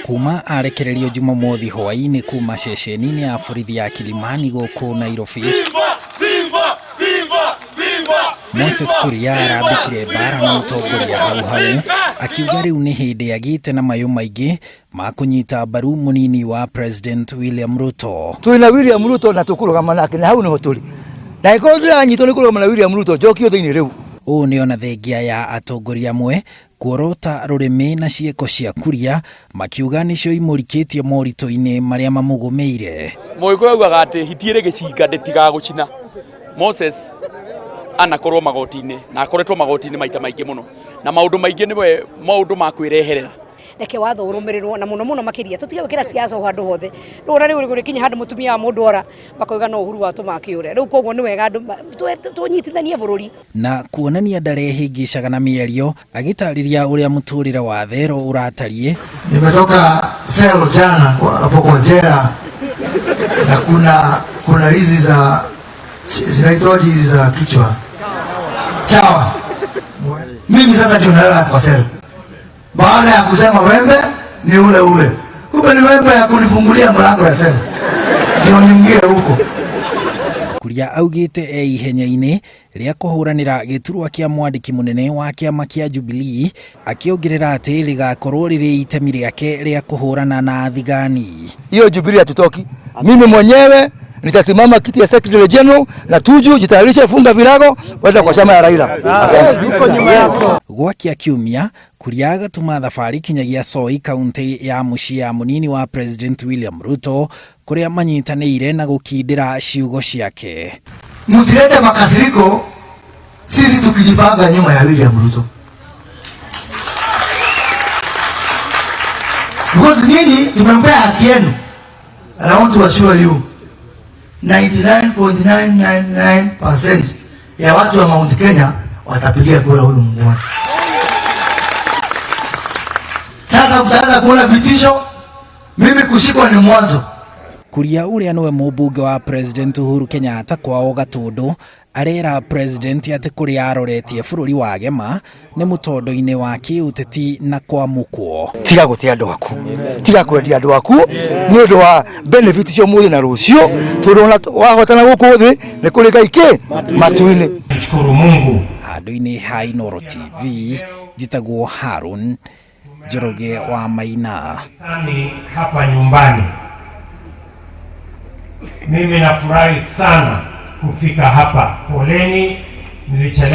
Kuma arekererio Jumamothi hwaĩ-inĩ kuma ceceni-inĩ ya borithi ya Kilimani gũkũ Nairobi, Moses Kuria arambĩkire mbara na ũtongoria hau hau, akiuga rĩu nĩ hĩndĩ agĩte na mayũ maingĩ ma kũnyita mbaru mũnini wa President William Ruto. Twina William Ruto na tukurugama nake na hau niho turi, na ikorwo ndiranyitwo ni kurugama na William Ruto, njokio thiini riu. Ũũ nĩ ona thengia ya atongoria amwe kuorota rũrĩmĩ na ciĩko cia Kuria, makiuga nĩcio imũrikĩtie moritũ-inĩ marĩa mamũgũmĩire. Mũgĩkũyũ augaga atĩ hiti ĩrĩ gĩcinga ndĩtigaga gũcina. Moses anakorwo magoti-inĩ na akoretwo magoti-inĩ maita maingĩ mũno, na maũndũ maingĩ nĩwe maũndũ ma kwĩreherera. Reke watho ũrũmĩrĩrwo na mũno mũno makĩria tũtige gwĩkĩra siasa o handũ hothe. Rĩu ona rĩu gũgĩkinya handũ mũtumia wa mũndũ ora makoiga no Uhuru watũma akĩũre. Rĩu koguo nĩ wega andũ tũnyitithanie bũrũri. Na kuonania ndarehĩngĩcaga na mĩario, agĩtarĩria ũrĩa mũtũrĩre wa thero ũratariĩ. Nimetoka cell jana hapo kwa jela, na kuna hizi za zinaitwaje hizi za kichwa chawa. Mimi sasa ndio nalala kwa cell baada ya kusema wembe ni ule ule, kumbe ni wembe ya kunifungulia mlango ya cell ndio niingie huko. Kuria augĩte e ihenya-inĩ rĩa kũhũranĩra gĩturwa kĩa mwandĩki mũnene wa kĩama kĩa Jubilee, akĩongerera atĩ rĩgakorwo rĩrĩ itemi rĩake rĩa kũhũrana na athigani. Hiyo Jubilee hatutoki. Mimi mwenyewe nitasimama kiti ya Secretary General na Tuju, jitayarishe, funga virago kwenda kwa chama ya Raila. Asante. Gwakia kiumia, Kuria agatuma thabarĩ kinyagia Soy kaunti ya mũciĩ ya mũnini wa President William Ruto, kũrĩa manyitanĩire na gũkindĩra ciugo ciake. Msilete makasiriko sisi tukijipanga nyuma ya William Ruto. Because nyinyi tumempea haki yenu. And I want to assure you 99.999% ya watu wa Mount Kenya watapigia kura huyu muungwana. Sasa mtaanza kuona vitisho, mimi kushikwa ni mwanzo. Kuria ũrĩa nĩwe mũmbunge wa President Uhuru Kenyatta kwao Gatũndũ arera President atĩ kũrĩa aroretie bũrũri wa gema nĩ mũtondo-inĩ wa kĩũteti na kwamũkwo. Tiga gũte andũ aku, tiga kwendia andũ aku nĩ ũndũ wa benefit cia ũmũthĩ na rũciũ, tondũ ona wahotana gũkũ thĩ nĩ kũrĩ Ngai kĩ matu-inĩ. Mshukuru Mungu. Handũ-inĩ ha Inooro TV njĩtagwo Harun Njoroge wa Maina. Sani hapa nyumbani. Mimi nafurahi sana kufika hapa. Poleni, nilichelewa.